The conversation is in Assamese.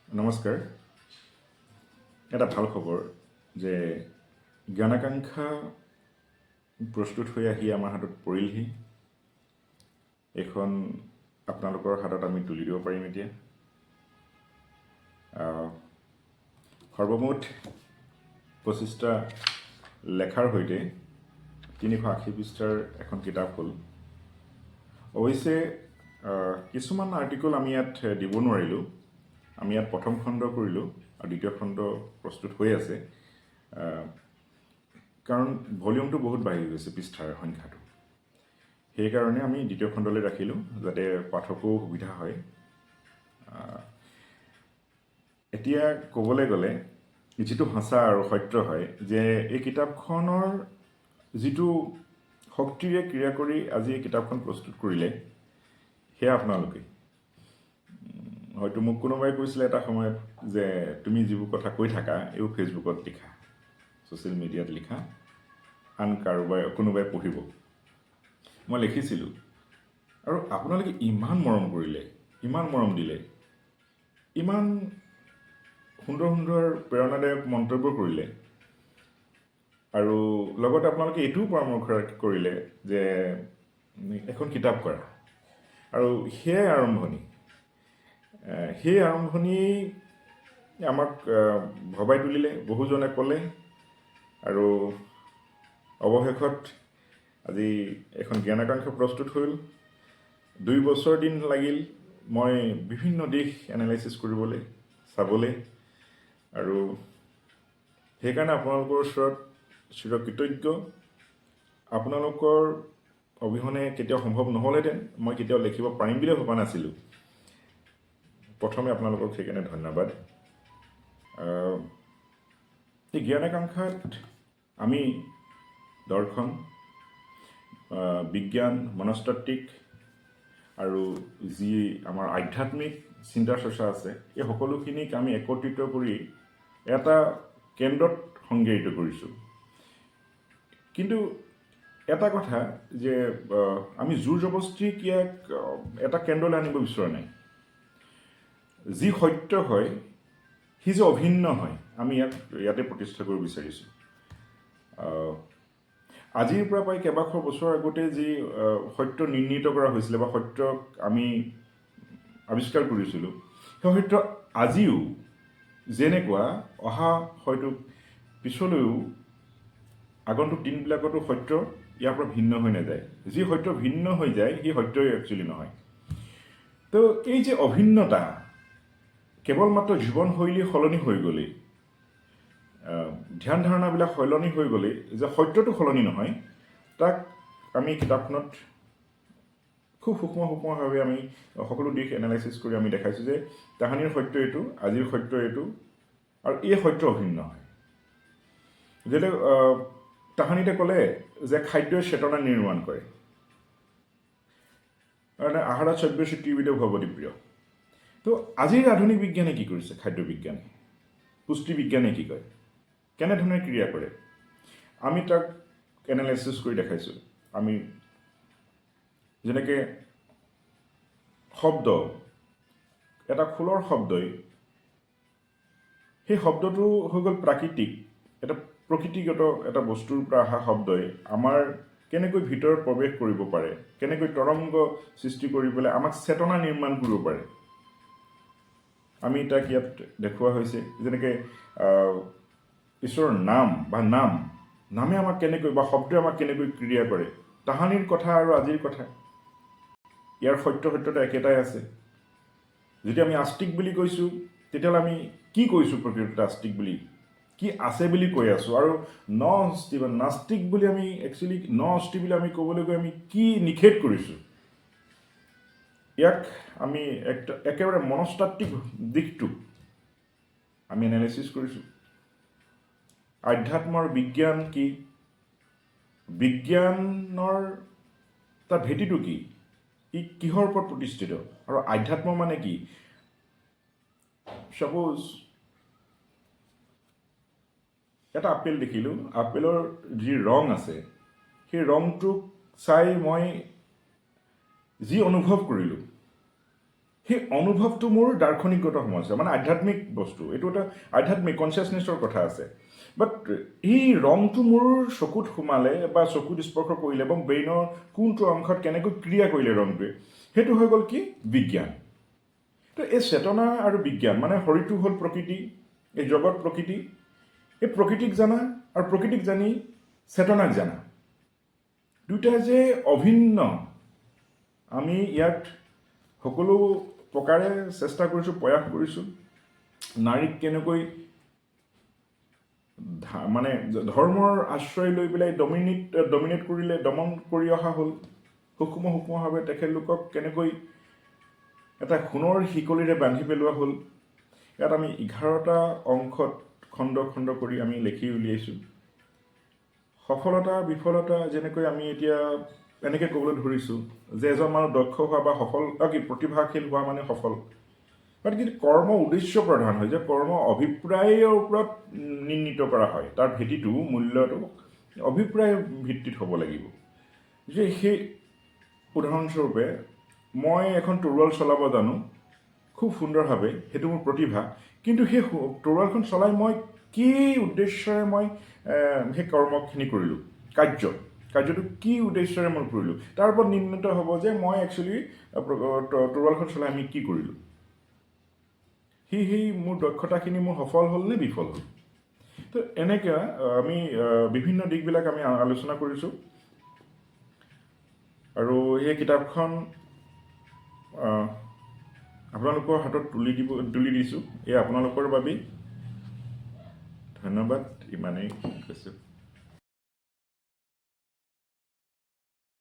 নমস্কাৰ। এটা ভাল খবৰ যে জ্ঞানাকাংক্ষা প্ৰস্তুত হৈ আহি আমাৰ হাতত পৰিলহি। এইখন আপোনালোকৰ হাতত আমি তুলি দিব পাৰিম এতিয়া। সৰ্বমুঠ 25টা লেখাৰ সৈতে 380 পৃষ্ঠাৰ এখন কিতাপ হ'ল। অৱশ্যে কিছুমান আৰ্টিকল আমি ইয়াত দিব নোৱাৰিলোঁ। আমি ইয়াত প্ৰথম খণ্ড কৰিলোঁ আৰু দ্বিতীয় খণ্ড প্ৰস্তুত হৈ আছে, কাৰণ ভলিউমটো বহুত বাঢ়ি গৈছে, পৃষ্ঠাৰ সংখ্যাটো। সেইকাৰণে আমি দ্বিতীয় খণ্ডলৈ ৰাখিলোঁ, যাতে পাঠকো সুবিধা হয়। এতিয়া ক'বলৈ গ'লে যিটো সঁচা আৰু সত্য হয় যে এই কিতাপখনৰ যিটো শক্তিৰে ক্ৰিয়া কৰি আজি এই কিতাপখন প্ৰস্তুত কৰিলে, সেয়া আপোনালোকে। হয়তো মোক কোনোবাই কৈছিলে এটা সময়ত যে তুমি যিবোৰ কথা কৈ থাকা, এইবোৰ ফেচবুকত লিখা, ছ'চিয়েল মিডিয়াত লিখা, আন কাৰোবাই কোনোবাই পঢ়িব। মই লিখিছিলোঁ আৰু আপোনালোকে ইমান মৰম কৰিলে, ইমান মৰম দিলে, ইমান সুন্দৰ সুন্দৰ প্ৰেৰণাদায়ক মন্তব্য কৰিলে আৰু লগতে আপোনালোকে এইটোও পৰামৰ্শ কৰিলে যে এখন কিতাপ কৰা। আৰু সেয়াই আৰম্ভণি। সেই আৰম্ভণি আমাক ভবাই তুলিলে, বহুজনে ক'লে আৰু অৱশেষত আজি এখন জ্ঞানাকাংক্ষা প্ৰস্তুত হ'ল। 2 বছৰ দিন লাগিল মই বিভিন্ন দিশ এনালাইচিছ কৰিবলৈ, চাবলৈ আৰু সেইকাৰণে আপোনালোকৰ ওচৰত চিৰকৃতজ্ঞ। আপোনালোকৰ অবিহনে কেতিয়াও সম্ভৱ নহ'লহেঁতেন। মই কেতিয়াও লিখিব পাৰিম বুলি ভবা নাছিলোঁ। প্ৰথমে আপোনালোকক সেইকাৰণে ধন্যবাদ। এই জ্ঞানাকাংক্ষাত আমি দৰ্শন, বিজ্ঞান, মনস্তাত্ত্বিক আৰু যি আমাৰ আধ্যাত্মিক চিন্তা চৰ্চা আছে, এই সকলোখিনিক আমি একত্ৰিত কৰি এটা কেন্দ্ৰত সংজ্ঞায়িত কৰিছোঁ। কিন্তু এটা কথা যে আমি জোৰ জবস্তি ইয়াক এটা কেন্দ্ৰলৈ আনিব বিচৰা নাই। যি সত্য হয়, সি যে অভিন্ন হয়, আমি ইয়াক ইয়াতে প্ৰতিষ্ঠা কৰিব বিচাৰিছোঁ। আজিৰ পৰা প্ৰায় কেইবাশ বছৰ আগতে যি সত্য নিৰ্ণীত কৰা হৈছিলে বা সত্যক আমি আৱিষ্কাৰ কৰিছিলোঁ, সেই সত্য আজিও যেনেকুৱা, অহা হয়তো পিছলৈও আগন্তুক দিনবিলাকতো সত্য ইয়াৰ পৰা ভিন্ন হৈ নাযায়। যি সত্য ভিন্ন হৈ যায়, সি সত্যই একচুৱেলি নহয়। তো এই যে অভিন্নতা, কেৱল মাত্ৰ জীৱনশৈলী সলনি হৈ গ'লেই, ধ্যান ধাৰণাবিলাক সলনি হৈ গ'লেই যে সত্যটো সলনি নহয়, তাক আমি কিতাপখনত খুব সূক্ষ্ম সূক্ষ্মভাৱে আমি সকলো দিশ এনালাইচিছ কৰি আমি দেখাইছোঁ যে তাহানিৰ সত্য এইটো, আজিৰ সত্য এইটো আৰু এই সত্য অভিন্ন হয়। যেনে তাহানিতে ক'লে যে খাদ্যই চেতনা নিৰ্মাণ কৰে, মানে আহাৰত চব্যসী ত্ৰিবিধ ভৱতি প্ৰিয়। তো আজিৰ আধুনিক বিজ্ঞানে কি কৰিছে? খাদ্য বিজ্ঞানে, পুষ্টি বিজ্ঞানে কি কয়, কেনেধৰণে ক্ৰিয়া কৰে, আমি তাক এনালাইচিছ কৰি দেখাইছোঁ। আমি যেনেকৈ শব্দ, এটা খোলৰ শব্দই, সেই শব্দটো হৈ গ'ল প্ৰাকৃতিক, এটা প্ৰকৃতিগত এটা বস্তুৰ পৰা অহা শব্দই আমাৰ কেনেকৈ ভিতৰত প্ৰৱেশ কৰিব পাৰে, কেনেকৈ তৰংগ সৃষ্টি কৰি পেলাই আমাক চেতনা নিৰ্মাণ কৰিব পাৰে, আমি তাক ইয়াত দেখুওৱা হৈছে। যেনেকৈ ঈশ্বৰৰ নাম বা নামে আমাক কেনেকৈ বা শব্দই আমাক কেনেকৈ ক্ৰিয়া কৰে, তাহানিৰ কথা আৰু আজিৰ কথা, ইয়াৰ সত্যতা একেটাই আছে। যদি আমি আস্তিক বুলি কৈছোঁ, তেতিয়াহ'লে আমি কি কৈছোঁ? প্ৰকৃততে আস্তিক বুলি কি আছে বুলি কৈ আছোঁ আৰু ন অস্তি বা নাস্তিক বুলি আমি একচুৱেলি ন অস্তি বুলি আমি ক'বলৈ গৈ আমি কি নিষেধ কৰিছোঁ? ইয়াক আমি একেবাৰে মনস্তাত্ত্বিক দিশটো আমি এনালাইচিছ কৰিছোঁ। আধ্যাত্মৰ বিজ্ঞান কি, বিজ্ঞানৰ তাৰ ভেটিটো কি, ই কিহৰ ওপৰত প্ৰতিষ্ঠিত আৰু আধ্যাত্ম মানে কি? ছাপ'জ এটা আপেল দেখিলোঁ। আপেলৰ যি ৰং আছে, সেই ৰংটোক চাই মই যি অনুভৱ কৰিলোঁ, সেই অনুভৱটো মোৰ দাৰ্শনিকগত সমস্যা, মানে আধ্যাত্মিক বস্তু। এইটো এটা আধ্যাত্মিক কনচিয়াছনেছৰ কথা আছে। বাট এই ৰংটো মোৰ চকুত সোমালে বা চকুত স্পৰ্শ কৰিলে বা ব্ৰেইনৰ কোনটো অংশত কেনেকৈ ক্ৰিয়া কৰিলে ৰংটোৱে, সেইটো হৈ গ'ল কি? বিজ্ঞান। তো এই চেতনা আৰু বিজ্ঞান, মানে শৰীৰটো হ'ল প্ৰকৃতি, এই জগত প্ৰকৃতি, এই প্ৰকৃতিক জানা আৰু প্ৰকৃতিক জানি চেতনাক জানা, দুয়োটা যে অভিন্ন, আমি ইয়াত সকলো প্ৰকাৰে চেষ্টা কৰিছোঁ, প্ৰয়াস কৰিছোঁ। নাৰীক কেনেকৈ মানে ধৰ্মৰ আশ্ৰয় লৈ পেলাই ডমিনেট কৰিলে, দমন কৰি অহা হ'ল, সূক্ষ্ম সূক্ষ্মভাৱে তেখেতলোকক কেনেকৈ এটা সোণৰ শিকলিৰে বান্ধি পেলোৱা হ'ল, ইয়াত আমি 11টা অংশত খণ্ড খণ্ড কৰি আমি লিখি উলিয়াইছোঁ। সফলতা বিফলতা, যেনেকৈ আমি এতিয়া এনেকৈ ক'বলৈ ধৰিছোঁ যে এজন মানুহ দক্ষ হোৱা বা সফল কি প্ৰতিভাশীল হোৱা মানে সফল। বাট কিন্তু কৰ্ম উদ্দেশ্য প্ৰধান হয় যে কৰ্ম অভিপ্ৰায়ৰ ওপৰত নিৰ্ণীত কৰা হয়, তাৰ ভেটিটো, মূল্যটো অভিপ্ৰায়ৰ ভিত্তিত হ'ব লাগিব। যে সেই উদাহৰণস্বৰূপে মই এখন তৰোৱাল চলাব জানো খুব সুন্দৰভাৱে, সেইটো মোৰ প্ৰতিভা। কিন্তু সেই তৰোৱালখন চলাই মই কি উদ্দেশ্যৰে মই সেই কৰ্মখিনি কৰিলোঁ, কাৰ্যটো কি উদ্দেশ্যৰে মই কৰিলোঁ, তাৰ ওপৰত নিৰ্ণীত হ'ব যে মই একচুৱেলি তৰোৱালখন চলাই আমি কি কৰিলোঁ, সেই মোৰ দক্ষতাখিনি মোৰ সফল হ'ল নে বিফল হ'ল। তো এনেকৈ আমি বিভিন্ন দিশবিলাক আমি আলোচনা কৰিছোঁ আৰু এই কিতাপখন আপোনালোকৰ হাতত তুলি দিছোঁ, এই আপোনালোকৰ বাবেই। ধন্যবাদ, ইমানেই কৈছোঁ।